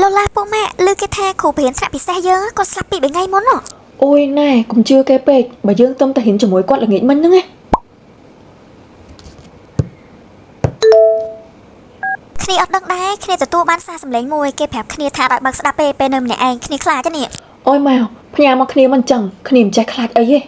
លឡាពួកម៉ាក់លើគេថាគ្រូព្រានថ្នាក់ពិសេសយើងគាត់ស្លាប់ពី3ថ្ងៃមុនហ៎ អូយណែកុំជឿគេពេកបើយើងទំតែហ៊ានជាមួយគាត់ល្ងាចមិញហ្នឹងណា គ្នាអត់ដឹងដែរគ្នាទទួលបានសារសម្លេងមួយគេប្រាប់គ្នាថាឲ្យបើកស្ដាប់ពេលពេលនៅម្នាក់ឯងគ្នាខ្លាចទេនេះ អូយម៉ៅផ្ញើមកគ្នាមិនចឹងគ្នាមិនចេះខ្លាចអីទេ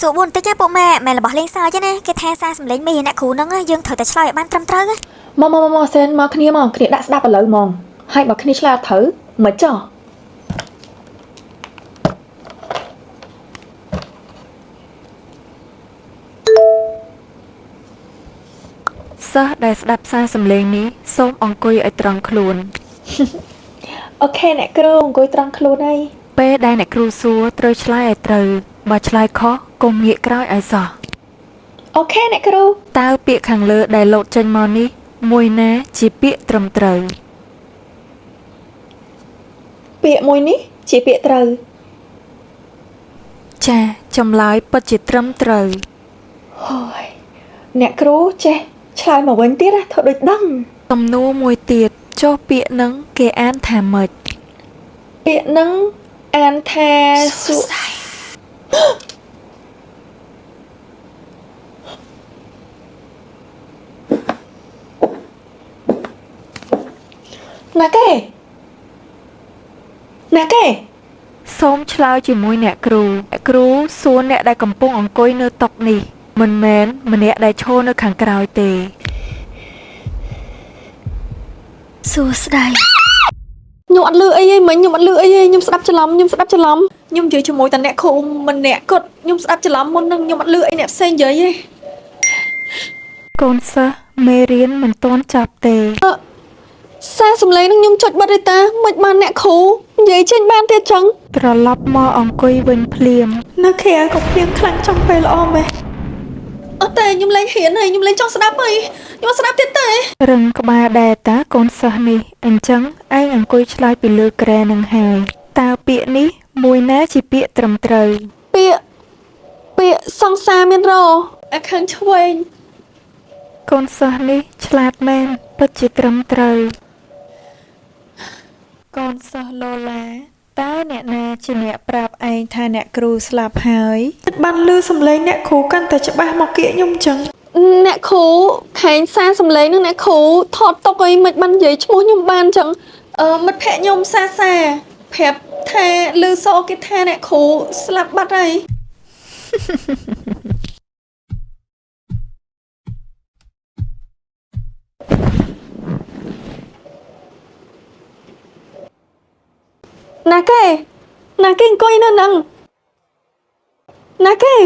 សួរបួនតិចណាពួកម៉ាក់មែនរបស់លេងសើចទេណាគេថាសារសម្លេងមេអ្នកគ្រូហ្នឹងយើងត្រូវតែឆ្លើយឲ្យបានត្រឹមត្រូវណា មកមកមកមកសែនមកគ្នាមកគ្នាដាក់ស្ដាប់ឥឡូវហ្មងហើយបើគ្នាឆ្លើយអត់ត្រូវមិនចោះ សិស្សដែលស្ដាប់សារសំឡេងនេះសូមអង្គុយឲ្យត្រង់ខ្លួន OK អ្នកគ្រូអង្គុយត្រង់ខ្លួនហើយ ពេលដែលអ្នកគ្រូសួរត្រូវឆ្លើយឲ្យត្រូវបើឆ្លើយខុសកុំងាកក្រោយឲ្យសោះ OK អ្នកគ្រូ តើពាក្យខាងលើដែលលោតចេញមកនេះមួយណាជាពាក្យត្រឹមត្រូវ ពាក្យមួយនេះជាពាក្យត្រូវ ចា៎ចម្លើយពិតជាត្រឹមត្រូវ ហើយអ្នកគ្រូចេះឆ្លើយមកវិញទៀតណាធ្វើដូចដឹង សំណួរមួយទៀតចុះពាក្យនឹងគេអានថាម៉េច ពាក្យហ្នឹងអានថាសួស្ដីណាគេណាគេ សូមឆ្លើយជាមួយអ្នកគ្រូអ្នកគ្រូសួរអ្នកដែលកំពុងអង្គុយនៅតុនេះមិនមែនម្នាក់ដែលឈរនៅខាងក្រោយទេ សួស្ដី ខ្ញុំអត់លឺអីទេមិញខ្ញុំអត់លឺអីទេខ្ញុំស្ដាប់ច្រឡំខ្ញុំស្ដាប់ច្រឡំខ្ញុំនិយាយជាមួយតែអ្នកគ្រូម្នាក់គត់ខ្ញុំស្ដាប់ច្រឡំមុននឹងខ្ញុំអត់លឺអីអ្នកផ្សេងនិយាយទេ កូនសិស្សមេរៀនមិនទាន់ចប់ទេ សារសំឡេងនឹងខ្ញុំចុចបិទទេតាមិនបានអ្នកគ្រូនិយាយចេញបានទៀតចឹង ត្រឡប់មកអង្គុយវិញភ្លាម នៅក្រៅក៏ភ្លៀងខ្លាំងចង់ពេលល្អម៉េះអត់ទេខ្ញុំលែងហ៊ានហើយខ្ញុំលែងចង់ស្ដាប់ហើយខ្ញុំអត់ស្ដាប់ទៀតទេ រឹងក្បាលដែរតាកូនសិស្សនេះអញ្ចឹងឯងអង្គុយឆ្លើយពីលើគ្រែនឹងហើយតើពាក្យនេះមួយណាជាពាក្យត្រឹមត្រូវ ពាក្យពាក្យសង្សារមានរអាខាងឆ្វេង កូនសិស្សនេះឆ្លាតមែនពិតជាត្រឹមត្រូវកូនសិស្សឡូឡាតើអ្នកណាជាអ្នកប្រាប់ឯងថាអ្នកគ្រូស្លាប់ហើយ បានលឺសំឡេងអ្នកគ្រូកាន់តែច្បាស់មកគៀកខ្ញុំចឹង អ្នកគ្រូខែងសារសំឡេងនឹងអ្នកគ្រូថតទុកអីមិនបាននិយាយឈ្មោះខ្ញុំបានចឹងអឺមិត្តភក្តិខ្ញុំសាសាប្រាប់ថាលឺសូរគេថាអ្នកគ្រូស្លាប់បាត់ហើយ ណាគេណាគេអង្គុយនៅហ្នឹងណាគេ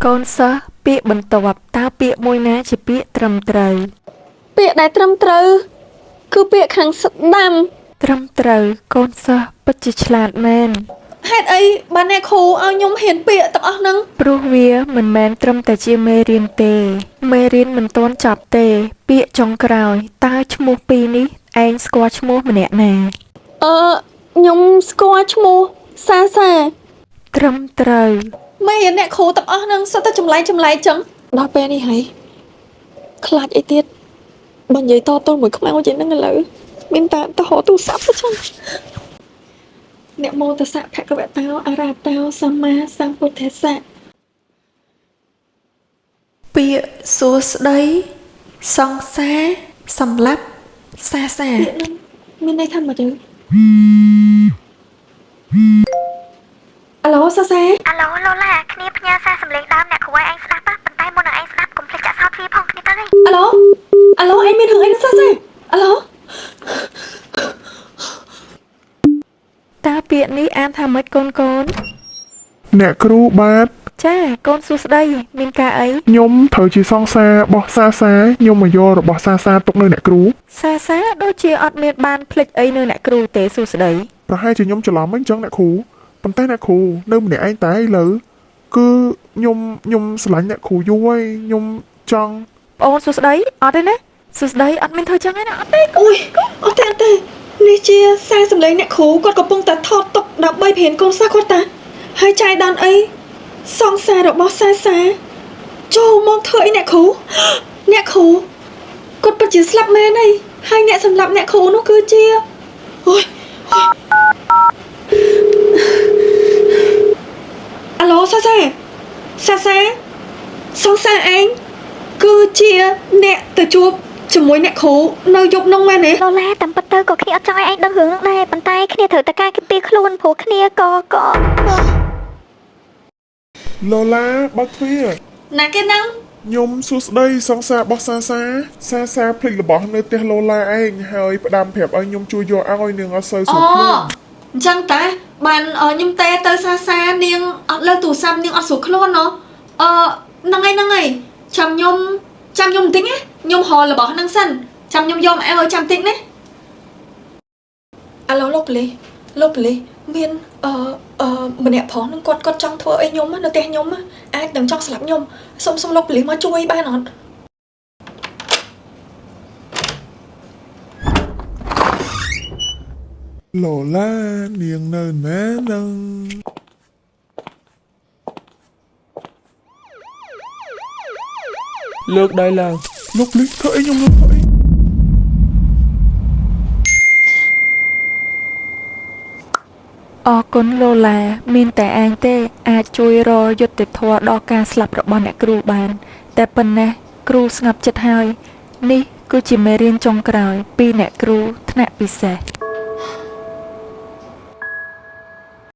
កូនសិស្សពាក្យបន្ទាប់តើពាក្យមួយណាជាពាក្យត្រឹមត្រូវ ពាក្យដែលត្រឹមត្រូវគឺពាក្យខាងស្ដាំ ត្រឹមត្រូវកូនសិស្សពិតជាឆ្លាតមែន ហេតុអីបានអ្នកគ្រូឲ្យខ្ញុំហ៊ានពាក្យទាំងអស់ហ្នឹង ព្រោះវាមិនមែនត្រឹមតែជាមេរៀនទេ មេរៀនមិនទាន់ចប់ទេ ពាក្យចុងក្រោយតើឈ្មោះពីរនេះឯងស្គាល់ឈ្មោះម្នាក់ណា អឺខ្ញុំស្គាល់ឈ្មោះសាសា ត្រឹមត្រូវ មេរៀនអ្នកគ្រូទាំងអស់ហ្នឹងសុទ្ធតែចម្លែកចម្លែកចឹងដល់ពេលនេះហើយខ្លាចអីទៀតបើនិយាយតទល់មួយខ្មៅជាងហ្នឹងឥឡូវមានតែទៅរកទូរស័ព្ទទៅចឹងអ្នកមោទសៈភគវតោអរហតោសម្មាសម្ពុទ្ធស្សៈ ពាក្យសួស្ដីសង្សារសម្លាប់សាសា ពាក្យហ្នឹងមានន័យថាម៉េចទៅអាឡូសាសា អាឡូឡូឡាគ្នាផ្ញើសារសម្លេងដើមអ្នកគ្រូឲ្យឯងស្ដាប់ណាប៉ុន្តែមុននឹងឯងស្ដាប់កុំភ្លេចចាក់សោទ្វារផងគ្នាទៅ អាឡូអាឡូឯងមានរឿងអីនឹងសាសាអាឡូ តើពាក្យនេះអានថាម៉េចកូនកូន អ្នកគ្រូបាទ ចាកូនសួស្តីមានការអី ខ្ញុំត្រូវជាសង្សាររបស់សាសាខ្ញុំមកយករបស់សាសាទុកនៅអ្នកគ្រូ សាសាដូចជាអត់មានបានភ្លេចអីនៅអ្នកគ្រូទេសួស្តី ប្រហែលជាខ្ញុំច្រឡំអញ្ចឹងអ្នកគ្រូប៉ុន្តែអ្នកគ្រូនៅម្នាក់ឯងតែឥឡូវគឺខ្ញុំខ្ញុំស្រឡាញ់អ្នកគ្រូយូរហើយខ្ញុំចង់ ប្អូនសួស្តីអត់ទេណាសួស្តីអត់មានធ្វើចឹងទេណាអត់ទេ អូយអត់ទេអត់ទេនេះជាសារសម្លេងអ្នកគ្រូគាត់កំពុងតែថតទុកដើម្បីព្រានកូនសិស្សគាត់តាហើយចាយដល់អី សង្សាររបស់សាសាចូលមកធ្វើអីអ្នកគ្រូអ្នកគ្រូគាត់ពិតជាស្លាប់មែនហើយហើយអ្នកសម្លាប់អ្នកគ្រូនោះគឺជាអូយអូយអាឡូសាសាសាសាសង្សារឯងគឺជាអ្នកទៅជួបជាមួយអ្នកគ្រូនៅយប់នោះមែនទេ ឡូឡាតាមពិតទៅក៏គ្នាអត់ចង់ឲ្យឯងដឹងរឿងហ្នឹងដែរប៉ុន្តែគ្នាត្រូវតែការពារខ្លួនព្រោះគ្នាក៏ក៏ ឡូឡាបើកទ្វារ ណាគេហ្នឹង ខ្ញុំសួស្តីសង្សាររបស់សាសាសាសាភ្លេចរបស់នៅផ្ទះឡូឡាឯងហើយផ្ដាំប្រាប់ឲ្យខ្ញុំជួយយកឲ្យនាងអត់សូវស្រួ អូ លខ្លួន អញ្ចឹងតាបានអឺខ្ញុំតែទៅសាសានាងអត់លើកទូរស័ព្ទនាងអត់ស្រួលខ្លួនណោះអឺហ្នឹងហើយហ្នឹងហើយចាំខ្ញុំចាំខ្ញុំបន្តិចណាខ្ញុំរករបស់ហ្នឹងសិនចាំខ្ញុំយកមកឲ្យចាំតិចណាអាឡូលោកប៉ូលីសលោកប៉ូលីសមានអឺអឺម្នាក់ប្រុសហ្នឹងគាត់គាត់ចង់ធ្វើអីខ្ញុំណានៅផ្ទះខ្ញុំណាអាចនឹងចង់ស្លាប់ខ្ញុំសុំសុំលោកប៉ូលីសមកជួយបានអត់ ឡូឡានាងនៅណានឹង លើកដៃឡើង លោកលីធ្វើអីខ្ញុំលោកធ្វើអី អរគុណឡូឡាមានតែឯងទេអាចជួយរកយុត្តិធម៌ដល់ការស្លាប់របស់អ្នកគ្រូបាន តែប៉ុណ្ណេះគ្រូស្ងប់ចិត្តហើយ នេះគឺជាមេរៀនចុងក្រោយពីអ្នកគ្រូថ្នាក់ពិសេស។